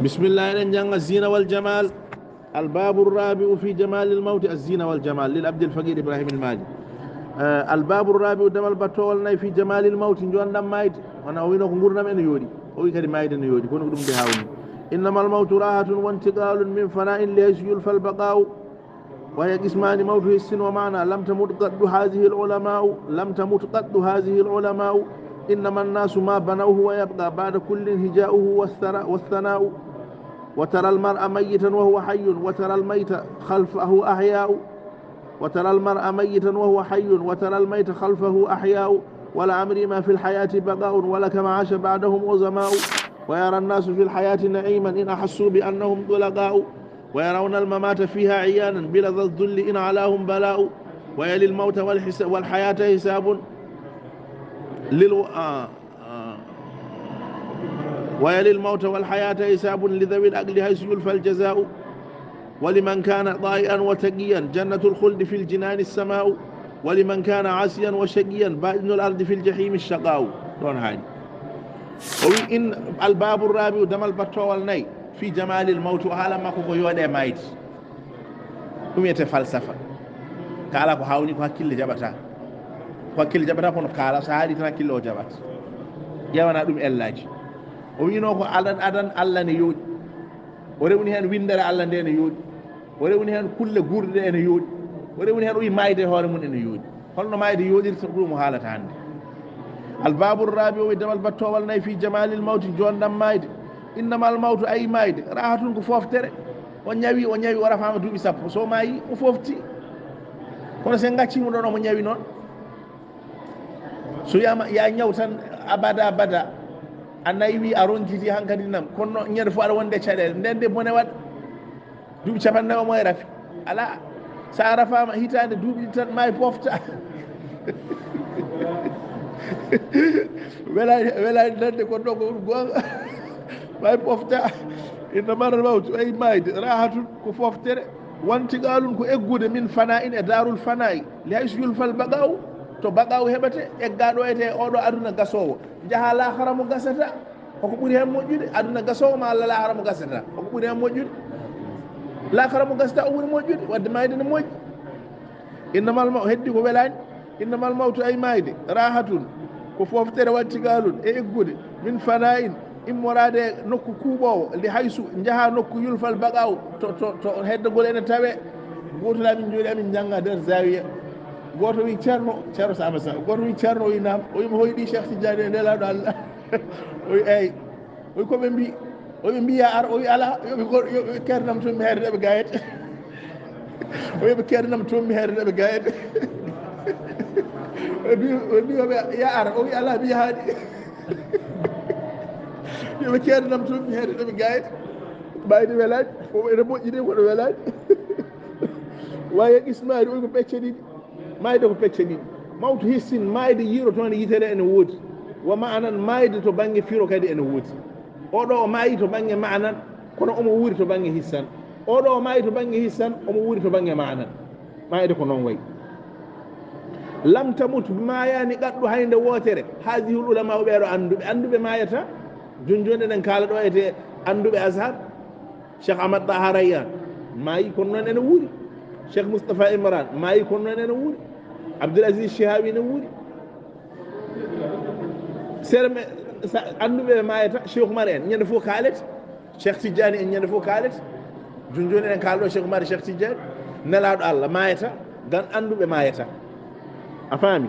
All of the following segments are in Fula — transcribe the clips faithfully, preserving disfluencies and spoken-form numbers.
Bismillah, eɗen jannga Zina wal Jamal. Albabu rabi'u fi jamalil mawti, az-zina wal jamal, lil abdil faqir Ibrahim al Mali. Eh, albabu rabi'u, damal battowal nay, fi jamalil mawti, jonɗam mayde. Wona o wino ko ngurnam ene yooɗi. O wi kadi mayde ne yooɗi, kono ko ɗum nde hawni. Innamal mawtu rahatun wa intiqalun min fana'in li haysu yulfal baqa'u. وهي قسمان موت حس ومعنى لم تمت قط هذه العلماء، لم تمت قط هذه العلماء. إنما الناس ما بنوه ويبقى بعد كل هجاؤه والثرى-، والثناء. وترى المرء ميتا وهو حي، وترى الميت خلفه أحياء. وترى المرء ميتا وهو حي، وترى الميت خلفه أحياء. ولعمري ما في الحياة بقاء، ولكم عاش بعدهم عظماء. ويرى الناس في الحياة نعيما إن أحسوا بأنهم طلقاء. ويرون الممات فيها عيانا بلظى الذل إن علاهم بلاء. ويلي الموت والحس-، والحياة حساب للو-، آه، آه. ويلي الموت والحياة حساب لذوي العقل حيث يلفى الجزاء. ولمن كان طائعا وتقيا جنة الخلد في الجنان السماء. ولمن كان عاصيا وشقيا باطن الأرض في الجحيم الشقاء. Ɗon haaɗi. O wi in albabu rabi'u, damal battowal nay, fi jamalil mawti, o haala makko ko yooɗe mayde. Ɗum wiyete falsafa. Kaala ko hawni ko hakkille jaɓata. Ko hakkille jaɓata kono kaala so haali tan hakkille o jaɓat. Ƴewana ɗum ellaji. O wino ko adan adan Allah ne yooɗi. O rewni hen windere Allah nde ne yooɗi. O rewni hen kulle guurɗe ene yooɗi. O rewni hen o wi mayde hoore mum ene yooɗi. Holno mayde yooɗirta, ko ɗum o haalata hannde. Albabu rabi o wi damal battowal nay fi jamalil mawti, jonɗam mayde. Innamal mawtu, ayi mayde, rahatun ko foftere. O ñawi, o ñawi, o rafama duuɓi sappo. So maayi, o fofti. Kono sen gaccimo ɗon omo ñawi noon. So wiyama ya ñaw tan abada abada. A naywi, a ronkiti hankadi nam. Kono ñande fof aɗa wonde caɗele. Nden de bone waɗa. Duuɓi capanɗe nayi omo e rafi. Alaa, so a rafaama hitaande duuɓi ɗiɗi tan, maayi pofta. Welaani, welaani nande, kono noon ko ɗum goonga. Maayi pofta. Inna maral mawtu, ay maayde, raahatun ko foftere. Wantiqaalun ko eggude min fanaa in e daarul fanaa'i. Li haysu yulfal baqaa'u, to baqaa'u heɓete, eggaa ɗo etee oɗo aduna gasoowo. Njahaa laakara mo gasata. Hoko ɓuri heen moƴƴude? Aduna gasoowo ma Allah laakara mo gasata? Hoko ɓuri heen moƴƴude? Laakara mo gasata o ɓuri moƴƴude, wadde maayde ne moƴƴi. Innamal maw-, heddi ko welaani. Innamal mawtu, ay maayde, raahatun, ko fooftere, wantiqaalun e eggude, min fanaa in, immoraade e nokku kuuɓoowo, li haysu, njaha nokku yulfal baqaa'u, to, to, to heddagol ene tawee. Gooto amin jooɗi amin njannga nder zaawiya. Gooto wi, "Ceerno, Ceerno Sama Sa." Gooto wi, "Ceerno," o wi, "Naam." O wi, "Mo hoyɗi Cheikh Tidiane e Nelaaɗo Allah?" O wi, "Eey." O wi, "Ko ɓe mbi?" O wi, "Mbi ya ar." O wi, "Alaa, yo ɓe go-, yo ɓe keednam toon mi heedata ɓe gayet." O wi, "Ɓe keednam toon mi heedata ɓe gayet." O wi, o wi, "Yo ɓe ya ar." O wi, "Alaa, mi yahaani." "Yo ɓe keednam toon mi heedata ɓe gayet." Ɓayde welaani, o ene moƴƴi de, kono welaani. Waye qismaani, o wi ko pecce ɗiɗi. Maayde ko pecce ɗiɗi. Mawtu hissin, maayde yiirotoonde yitere ene woodi. Wa ma'anan, maayde to bannge firo kadi ene woodi. Oɗo o maayi to bannge ma'anan, kono omo wuuri to bannge hissan. Oɗo o maayi to bannge hissan, omo wuuri to bannge ma'anan. Maayde ko noon wayi. Lam tamut, maayaani qattu hay nde wootere. Haadihul ulama, o ɓeeɗo annduɓe. Annduɓe maayata. Jooni jooni eɗen kaala ɗo e te annduɓe Azhar. Cheikh Ahmad Taha Rayyan maayi, kono noon ene wuuri. Cheikh Moustapha Imran maayi, kono noon ene wuuri. Abdoul Aziz Chehawi ene wuuri. Sere me, sa, annduɓe ɓe maayata, Cheikh Oumar en, ñande fof kaalete. Cheikh Tidiane en, ñande fof kaalete. Jooni jooni eɗen kaala ɗo Cheikh Oumar, Cheikh Tidiane, nelaaɗo Allah maayata, ngam annduɓe maayata. A faami?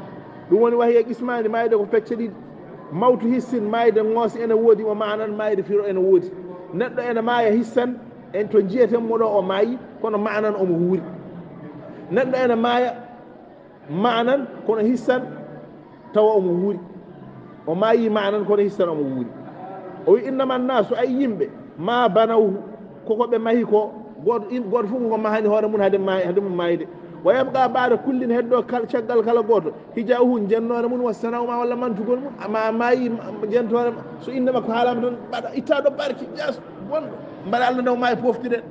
Ɗum woni wahiya qismaani, maayde ko pecce ɗiɗi. Mawtu hissin, maayde ŋoos ene woodi, wa ma'anan, maayde firo ene woodi. Neɗɗo ene maaya hissan, en to njiyeten mo ɗo o maayi, kono ma'anan omo wuuri. Neɗɗo ene maaya ma'anan, kono hissan tawa omo wuuri. O maayi ma'anan, kono hissan omo wuuri. O wi, "Innama annaasu, ay yimɓe, ma banawhu, koko ɓe mahi ko, gooto, yim-, gooto fof koko mahani hoore mum hade ma-, hade mum maayde. Wa yabqa ba'da kullin, heddo kal-, caggal kala gooto, hija'uhu, jennoore mum, wa sana'u ma walla mantugol mum, ma maayi, ma, jentoore ma, so innde makko haalama tan, mbaɗa, itta ɗo barki, ƴas, wonɗo, mbaɗa Allah nde o maayi poftiren.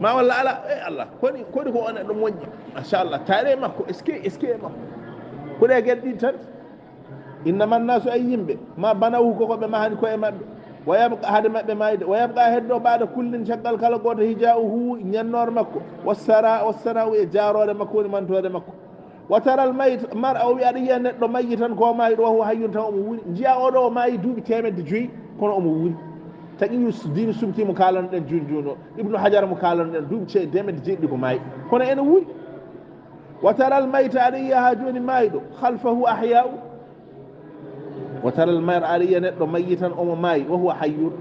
Ma walla ala, e Allah, koni, koni ko o neɗɗo moƴƴi, machallah, taare makko, est-ce que, est-ce que e makko. Ko ɗe geɗe ɗiɗi tan, innama annaasu, ay yimɓe, ma banawhu, koko ɓe mahani koye maɓɓe." Wa yabqa, hade maɓɓe maayde, wa yabqa, heddo, ba'da kullin, caggal kala gooto, hijaa'uhu, ñannoore makko, wassara, wassana'u, e jaaroore makko, woni mantoore makko. Wa taral mayt-, mar'a, o wi aɗa yiya neɗɗo mayyitan ko maayɗo, wa huwa hayyun, taw omo wuuri. Njiya oɗo o maayi duuɓi teemedde joyi, kono omo wuuri. Taqiyu Diini Subki mo kaalanoɗen jooni jooni o, Ibnu Hajar mo kaalanoɗen, duuɓi ce-, teemedde jeeɗiɗi ko maayi, kono ene wuuri. Wa taral mayta, aɗa yiya haa jooni maayɗo, khalfahu ahya'u. Wa taral mar'a, aɗa yiya neɗɗo mayyitan, omo maayi, wa huwa hayyun.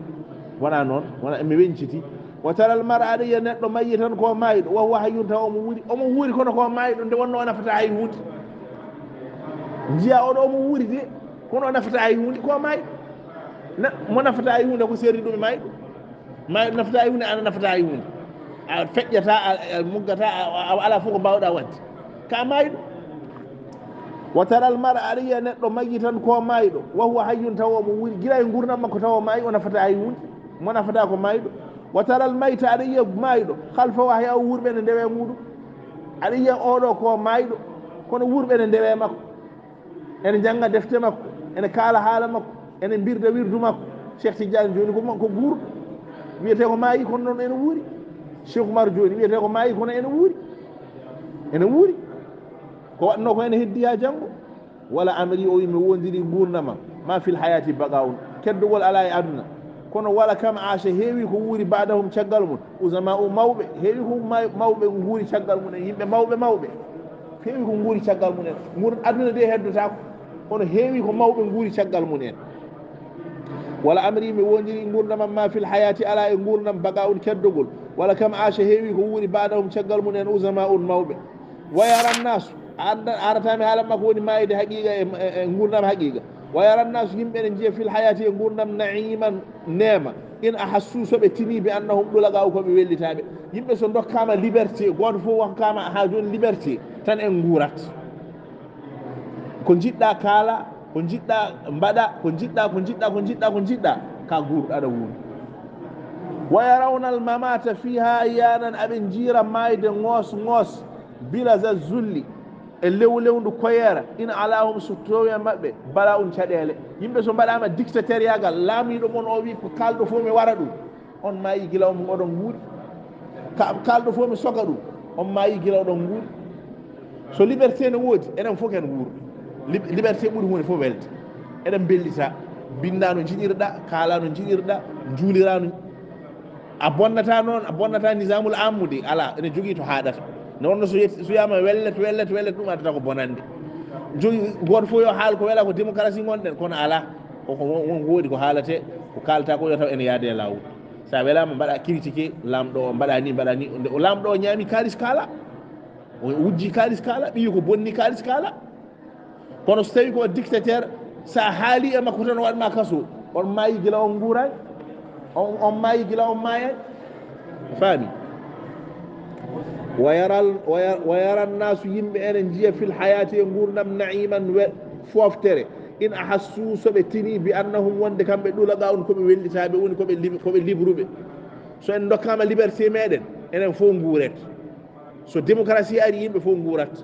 Wona noon, wona mi weñciti. Wa taral mar'a, aɗa yiya neɗɗo mayyitan ko maayɗo, wa huwa hayyun, taw omo wuuri. Omo wuuri, kono ko maayɗo, nde wonno o nafata hay huunde. Njiya oɗo omo wuuri de, kono o nafata hay huunde, ko maayɗo. Na, mo nafata hay huunde ko seeri ɗum e maayɗo. Maayɗo nafata hay huunde, an a nafata hay huunde. A feƴƴata, a, a muggata, a, a, a alaa fof ko mbaawɗa waɗde. Ka maayɗo. Wa taral mar'a, aɗa yiya neɗɗo mayyitan ko maayɗo, wa huwa hayyun, taw omo wuuri. Gila e nguurndam makko taw o maayi, o nafata hay huunde. Mo nafata ko maayɗo. Wa taral mayta, aɗa yiya maayɗo, khalfahu ahya'u, wuurɓe ene ndewe muɗum. Aɗa yiya oɗo ko maayɗo, kono wuurɓe ene ndewe makko. Ene njannga defte makko, ene kaala haala makko, ene mbirda wirdu makko. Cheikh Tidiane jooni ko, ko guurɗo. Wiyetee ko maayi, kono noon ene wuuri. Cheikh Oumar jooni wiyetee ko maayi, kono ene wuuri. Ene wuuri. Ko waɗnoo ko ene heddi haa janngo. Wala amri, o wi mi wondiri nguurndam am, ma fil hayati baqa'un, keddogol alaa e aduna. Kono wala kam aasha, heewi ko wuuri, ba'dahum, caggal mum, uzama'u, mawɓe, heewi ko ma-, mawɓe nguuri caggal mum en, yimɓe mawɓe mawɓe. Heewi ko nguuri caggal mum en. Nguur-, aduna de heddotaako, kono heewi ko mawɓe nguuri caggal mum en. Wala amri, mi wondiri nguurndam am, ma fil hayati, alaa e nguurndam, baqa'un, keddogol. Wala kam aasha, heewi ko wuuri, ba'dahum, caggal mum en, uzama'un, mawɓe. Wa yaran nasu, a anda-, a arata mi haala makko woni maayde haqiqa e, e, e nguurndam haqiqa. Wa yaran nasu, yimɓe ne njiya, fil hayati, e nguurndam, na'iman, neema. In ahassu, so ɓe tini, bi annahum dulaqa'u, ko ɓe wellitaaɓe. Yimɓe so dokkama liberté, gooto fof hokkama haa jooni liberté, tan en nguurat. Ko njiɗɗa kaala, ko njiɗɗa mbaɗa, ko njiɗɗa, ko njiɗɗa, ko njiɗɗa, ko njiɗɗa, ka guurɗo aɗa wuuri. Wa yarawna al mamata fiha iyanan, aɓe njiira maayde ngoos ngoos, bila za zulli, e lewlewndu koyeera, in alahum, so towi e maɓɓe, bala'un, caɗeele. Yimɓe so mbaɗama dictateur yaagal, laamiiɗo mon o wi ko kalɗo fof mi wara ɗum, on maayi gila on oɗon nguuri. Ka-, kalɗo fof mi soga ɗum, on maayi gila oɗon nguuri. So liberté ne woodi, enen fof ken wuurɓe. Lib-, liberté ɓuri huunde fof welde. Eɗen mbellita, binnda no njiɗirɗa, kaala no njiɗirɗa, njuulira no. A bonnata noon, a bonnata nizaamul ammu de, alaa, ene jogii to haaɗata. Ne wonno so yet-, so wiyama wellet, wellet, wellet, ɗum addata ko bonande. Jogii, gooto fof yo haal ko wela, ko démocratie ngonɗen, kono alaa. Ko, ko won, won ko woodi ko haalate, ko kaalata ko yo taw ene yaade e laawol. Sa welama mbaɗa critiqué laamɗo o, mbaɗa ni, mbaɗa ni. Nde o laamɗo o ñaami kaalis kaala, o wujji kaalis kaala, ɓiyi ko bonni kaalis kaala. Kono so tawi ko dictateur, sa haali e makko tan o waɗma kaso, on maayi gila on nguurani, on, on maayi gila on maayani. Faami? Wa yaral, wa ya-, wa yaran nasu, yimɓe ene njiya, fil hayati, e nguurndam, na'iman, we-, fooftere. In ahassu, so ɓe tini, bi annahum, wonde kamɓe ɗulaga on, ko ɓe wellitaaɓe, woni ko ɓe lib-, ko ɓe libruɓe. So en dokkama liberté meɗen, enen fof nguuret. So démocratie ari, yimɓe fof nguurat.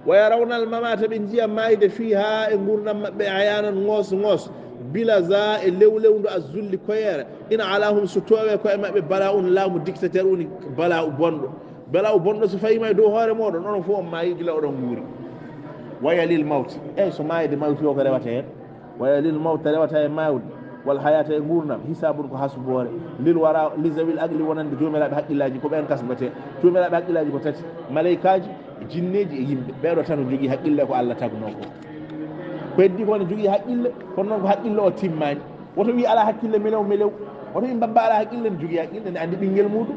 Wa yarawna al mamata, ɓe njiya maayde, fiha, e nguurndam maɓɓe, ayanan, ngoos ngoos, bila za, e lewlewndu, a zulli, koyeere. In alahum, so toowe koye maɓɓe, bala un, laamu dictateur, woni bala u bonɗo. Bala u bonɗo so fayima e dow hoore moɗon, onon fof on maayi gila oɗon nguuri. Waya lil mawti, eyyi, so maayde mawti o ko rewata heen. Waya lil mawta, rewata e maayde, wal hayata, e nguurndam, hisabun, ko hasboore, lil wara, li zawil aqli, wonande joomiraaɓe haqqillaaji, ko ɓeen kasbete. Joomiraaɓe haqqillaaji ko tati, maleykaaji, e jinneeji, e yimɓe. Ɓeeɗo tan o jogii haqqille ko Allah tagnoo ko. Ko heddi ko ne jogii haqqille, kono noon ko haqqille o timmaani. Woto wi alaa hakkille melew melew. Woto wi mbabba alaa haqqille, ne jogii haqqille, ne anndi ɓinngel muuɗum.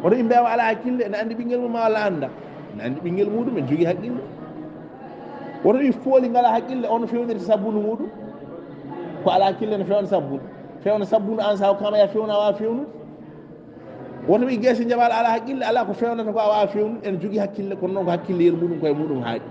Woto wi mbeewa alaa hakkille, ne anndi ɓinngel mum ma walla annda. Ne anndi ɓinngel muuɗum, ne jogii haqqille. Woto wi pooli ngalaa haqqille, on fewnirta sabbundu muuɗum. Ko alaa hakkille ne fewna sabbundu. Fewna sabbundu an, sa hokkama ya fewna, a wawa fewnude. Woto wi geese njaɓa alaa haqqille, alaa ko fewnata ko a wawa fewnude. Ene jogii hakkille, kono noon ko hakkilleyel muuɗum koye muuɗum haaɗi.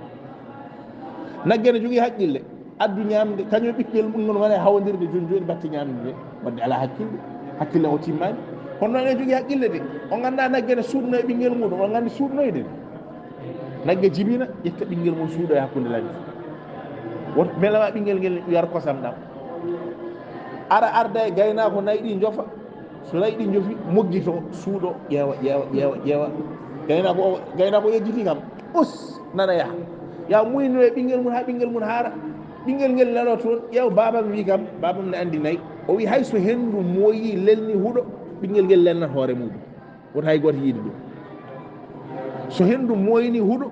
Nagge ne jogii haqqille, addu ñaamde, kañum e ɓiɓɓel mum noon wona e hawondirde jooni jooni batte ñaamde nde, wadde alaa hakkille, hakkille o timmaani. Kono noon ene jogii haqqille de, o nganndaa nagge ne suuɗno e ɓinngel muuɗum, o nganndi suuɗnoyde nde. Nagge jibina, ƴetta ɓinngel mum suuɗo e hakkunde ladde. Woto melama ɓinngel ngel yar kosam ɗam. Ara arda e gaynaako nayi ɗi njofa. So nayi ɗi njofi, moggito, suuɗo, ƴeewa, ƴeewa, ƴeewa, ƴeewa. Gaynaako o, gaynaako o yejjiti kam. Us, nana yaha. Ya muuyno e ɓinngel mum haa ɓinngel mum haara. Ɓinngel ngel lelo toon, ƴeew baabam wi kam, baabam ne anndi nayi. O wi hay so henndu mooyi lelni huɗo, ɓinngel ngel lelnat hoore muɗum. Wota hay gooto yiide ɗum. So henndu mooyni huɗo,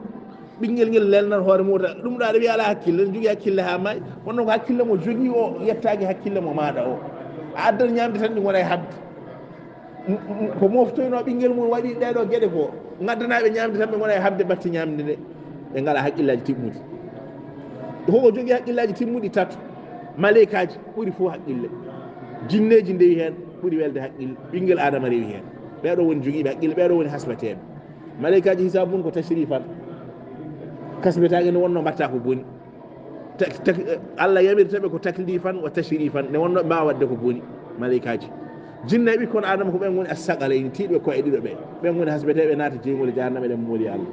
ɓinngel ngel lelnat hoore mum, wota ɗum ɗo aɗa wiya alaa hakkille, ne jogii hakkille haa maayi. Kono ko hakkille mo jogii o yettaaki hakkille mo maaɗa o. A addan ñaamde tan ɗi ngona e haɓde. M-, m-, ko moftoynoo ɓinngel mum waɗi ɗee ɗoo geɗe ko, ngaddanaaɓe ñaamde tan ɓe ngona e haɓde batte ñaamde nde. Ɓe ngalaa hakkillaaji timmuɗi. Ko ko jogii hakkillaaji timmuɗi tato. Maleykaaji ɓuri fof haqqille. Jinneeji ndewi heen ɓuri welde haqqille. Ɓinngel Aadama rewi heen. Ɓee ɗoo woni jogiiɓe haqqille, ɓee ɗoo woni hasbeteeɓe. Maleykaaji hisaabu mum ko tashrifan. Kasbetaake nde wonnoo mbaɗta ko boni. Tak-, tak-, Allah yamirta ɓe ko taklifan wa tashrifan. Nde wonnoo ɓe mbaawa waɗde ko boni. Maleykaaji. Jinne e ɓikkon Aadama ko ɓen ngoni as-saqalayni, tiiɗɓe ko'e ɗiɗo ɓe. Ɓen ngoni hasbeteeɓe naata jeyngol jahannama, eɗen mooli Allah.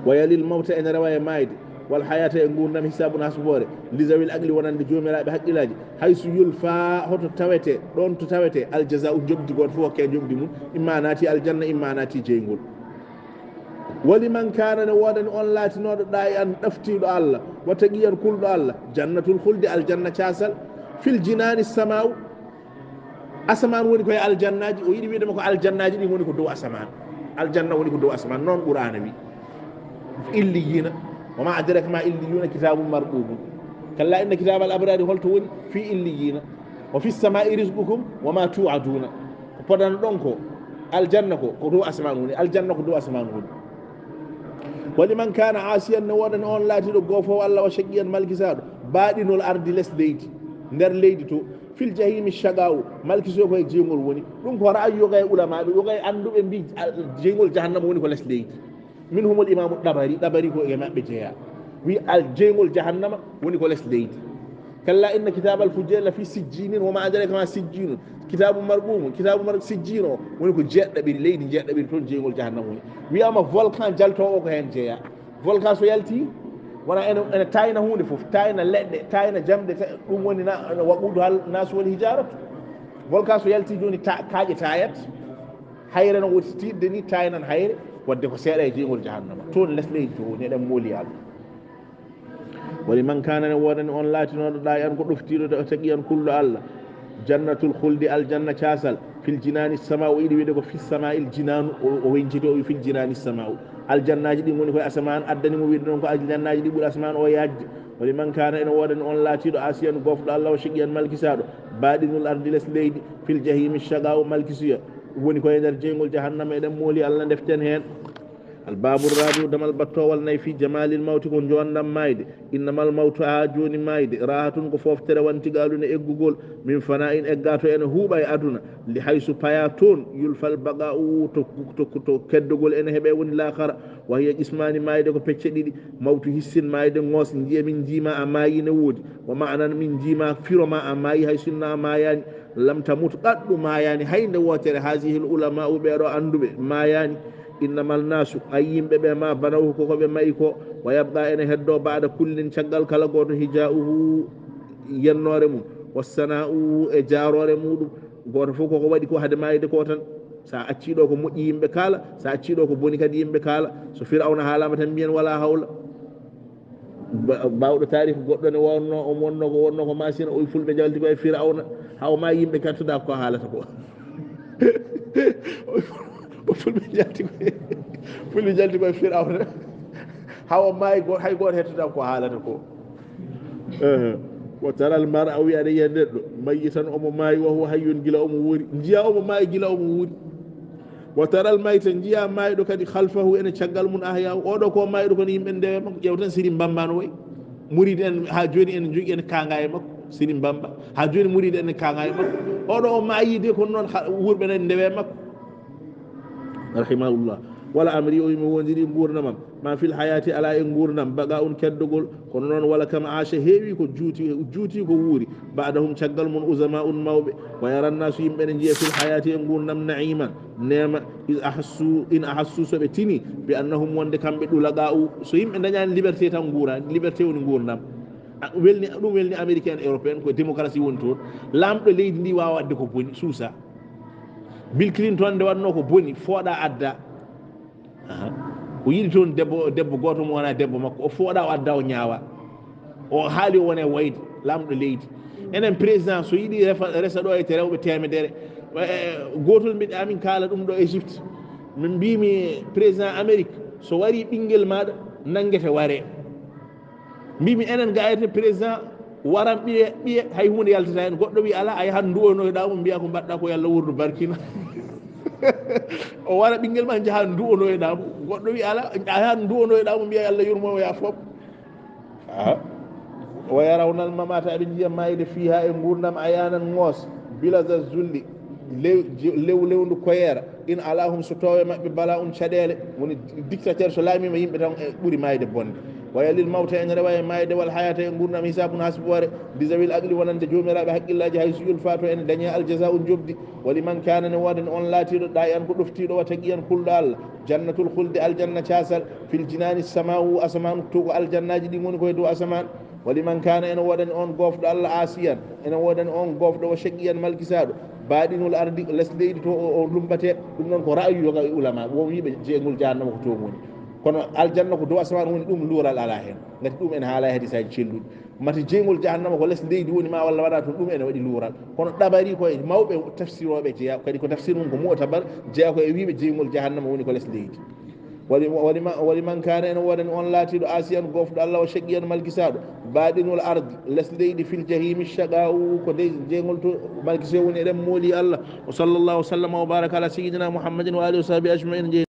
Wa yalil mawta, ene rewa e maayde, wal hayata, e nguurndam, hisaabun, hasboore, li zawil aqli, wonande joomiraaɓe haqqillaaji, haysu yulfa, hoto tawete, ɗoon to tawete, al jazaa'u, njoɓdi, gooto fof hokke njoɓdi mum, imma naati aljanna, imma naati jeyngol. Wa liman kaana, ne woodani on laatinooɗo ɗaa'ian, ɗaftiiɗo Allah, wa taqiyan, kulɗo Allah, jannatul khuldi, aljanna caasal, fil jinaani samaa'u, asamaan woni koye aljannaaji, o yiɗi wiide ma ko aljannaaji ɗin woni ko dow asamaan. Aljanna woni ko dow asamaan, noon Qur'aana wi. Illiyina. Wa ma adraka ma illiyuna, kitabun marqubun. Kalla inna kitabal abrari, holto woni? Fi illiyina. Wa fis samai rizqukum wa ma tu'aduna. Ko podano ɗon ko, aljanna ko, ko dow asamaan woni, aljanna ko dow asamaan woni. Wa liman kana asiyan, ne woodani on laatiiɗo goofoowo Allah, wa shaqiyan, malkisaaɗo, baaɗinol ardi, les leydi, nder leydi to, fil jahimi shaqa'u, malkisoy ko e jeyngol woni. Ɗum ko ra'ayi yoga e ulamaaɓe, yoga e annduɓe mbi, a, jeyngol jahannama woni ko les leydi. Minhumul imamu Dabari, Dabari ko e maɓɓe jeya. Wi al jeyngol jahannama woni ko les leydi. Kalla inna kitabal fujjari la fi sijjinin wa ma adraka ma sijjinun. Kitabu marqumun, kitabu mar-, sijjin o woni ko jeeɗaɓiri, leydi jeeɗaɓiri toon jeyngol jahannama woni. Wiyama volcan jaltowo o ko heen jeeya. Volcan so yalti, wona ene, ene tayna huunde fof, tayna leɗɗe, tayna jamɗe, ta-, ɗum woni na, waqudu hal nasu wal hijaratu. Volcan so yalti jooni ta-, kaaƴe tayat, hayre no woti tiiɗde ni, taynan hayre, wadde ko seeɗa e jeyngol jahannama. Toon les leydi to woni, eɗen mooli Allah. Wa liman kana, ne woodani on laatinooɗo ɗaa'ian ko ɗoftiiɗo, taqiyan, kulɗo Allah. Jannatul khuldi, aljanna caasal, fil jinaani sama, o yiɗi wiide ko fis sama'il jinaanu, o, o weñciti, o wi fil jinaani sama'u. Aljannaaji ɗin woni koye asamaan, addani mo wiide noon ko aljannaaji ɗi ɓuri asamaan o yaajde. Wa liman kana, ene woodani on laatiiɗo asiyan, gofɗo Allah, wa shaqiyan, malkisaaɗo, baaɗinul ardi, les leydi, fil jahimi shaqa'u, malkisuya, woni koye nder jeyngol jahannama, eɗen mooli Allah, ndeften heen. Al babu rabi'u, damal battoowal nayi, fi jamalil mawti, ko njowanɗam maayde. Innamal mawtu, haa jooni maayde, rahatun, ko fooftere wantigalu ne eggugol, min fana'in, eggato ene huuɓa e aduna, li haysu, paya toon, yulfal baqa'u, to, to, to keddogol ene heɓe, woni laakhara. Wa hiya qismani, maayde ko pecce ɗiɗi, mawtu hissin, maayde ngoos, njiya min njiima a maayi ne woodi, wa ma'nan, min njiima firo ma a maayi, hay sinno a maayani. Lam tamut qattu, maayani hay nde wootere, hazihil ulama'u, ɓeeɗo annduɓe, maayani. Innamal nasu, ay yimɓe ɓe, ma banaw, ko ko ɓe mayi ko, wa yabqa, ene heddo, ba'da kullin, caggal kala gooto, hija'uhu, yennoore mum, wa sana'uhu, e jaaroore muɗum. Gooto fof ko ko waɗi ko hade maayde ko tan. Sa acci ɗo ko moƴƴi yimɓe kaala, sa acci ɗo ko boni kadi yimɓe kaala. So Firawna haalama tan mbiyen wala hawla. Ba-, baawɗo taarih goɗɗo ne wonno, o wonno ko, wonno ko Masina, o wi fulɓe njalti ko e Firawna, haa o maayi yimɓe kettoda ko haalata ko. O wi fulɓe njalti ko, fulɓe njalti ko e Firawna, haa o maayi go-, hay gooto hettoda ko haalata ko. Eh, wa taral mar'a, o wi aɗa yiya neɗɗo, mayyitan, omo maayi, wa huwa hayyun, gila omo wuuri. Njiya omo maayi gila omo wuuri. Wa taral mayta, njiya maayɗo kadi, khalfahu, ene caggal mum, ahya, oɗo ko maayɗo kono yimɓe ndewe makko. Ƴeew tan Sirim Bamba no wayi. Muridi en haa jooni ene njogii, ene kaanga e makko, Sirim Bamba. Haa jooni muridi ene kaanga e makko. Oɗo o maayi de kono noon ha-, wuurɓe ne ndewe makko. Rahimahullah. Wala amri, o wi mi wondiri nguurndamam. Ma fil hayati, ala e nguurndam, baqa'un, keddogol, kono noon wala kam aasha, heewi ko juuti, juuti ko wuuri, ba'dahum, caggal mum, uzama'un, mawɓe, wa yaran nasu, yimɓe ne njiya, fil hayati, e nguurndam, na'iman, neema, iz ahassu, in ahassu, so ɓe tini, bi annahum, wonde kamɓe, dulaqa'u, so yimɓe dañaani liberté tan nguura, liberté woni nguurndam. A- welni ɗum welni américain, européen, ko démocratie woni toon. Laamɗo leydi ndi waawa waɗde ko boni, suusa. Bill Clinton nde waɗno ko boni, fooɗa adda. Aha. O yiɗi toon debbo, debbo gooto mo wona debbo makko, o fooɗa, o adda, o ñaawa. O haali o wona e wayde laamɗo leydi. Enen président so yiɗi refa- resa ɗo e te rewɓe temedere. Eh, gootol mbiɗa amin kaala ɗum ɗo Égypte. Min mbimi président Amérique, so wari ɓinngel maɗa, nanngete ware. Mbimi enen ga ete président, waran ɓiye, ɓiye, hay hunde yaltata hen. Goɗɗo wi ala, a yahan nduwonoyɗa mo, mbiya ko mbaɗɗa ko, yalla wurdu barkina. O wara ɓinngel ma, jaha nduwonoyɗa mo. Goɗɗo wi ala, a yahan nduwonoyɗa mo, mbiya yalla yurmo, ya foof. Ah. Wa yarawna al mamata, aɓe njiya mayde, fiha, e nguurdam, ayanan, ngoos, bilaza zulli, lew, lew, lewndu koyeera. In alahum, so toowe maɓɓe, bala un, caɗeele, woni dictateur, so laamima yimɓe tan, e ɓuri mayde bonde. Wa yalil mawta, ene rewa e mayde, wal hayata, e nguurdam, hisabun, hasboore, bizawil aqli, wonande joomiraaɓe haqqillaaji, haysu yulfa, to ene dañe, al jaza'u, njobdi. Wa liman kana, ne woodani on laatiiɗo, ɗa'ian, ko ɗoftiiɗo, wa taqiyan, kulɗo Allah, jannatul khuldi, aljanna caasal, fil jinani, sama'u, asamaan, to ko aljannaaji ɗin woni koye dow asamaan. Wa liman kana, ene woodani on goofɗo Allah, asiyan, ene woodani on goofɗo, wa shaqiyan, malkisaaɗo, baɗinul ardi, les leydi to o, o lumbate. Ɗum noon ko ra'ayu yoga e ulama, won wiɓe jeygol jahannama ko toon woni. Kono aljanna ko dow asamaan woni, ɗum luural ala hen. Ngati ɗum en haala e hadisaaji celluɗi. Mati jeygol jahannama ko les leydi woni ma walla wona toon, ɗum ene waɗi luural. Kono ɗabari ko e mawɓe tafsiroɓe jeeya, kadi ko tafsir mum ko mu'tabar, jeeya ko e wiɓe jeygol jahannama woni ko les leydi. Wali, wali ma-, wali man kana, ene woodani on laatiiɗo, asiyan, goofɗo Allah, wa shaqiyan, malkisaaɗo, baɗinul ardi, les leydi, fil jahimi, shaqa'u, ko dey jeygol to malkise woni, eɗen mooli Allah. Wa sallallahu wa sallama wa baraka ala sayyidina Muhammadin wa alihi wa sahbihi ajma'in.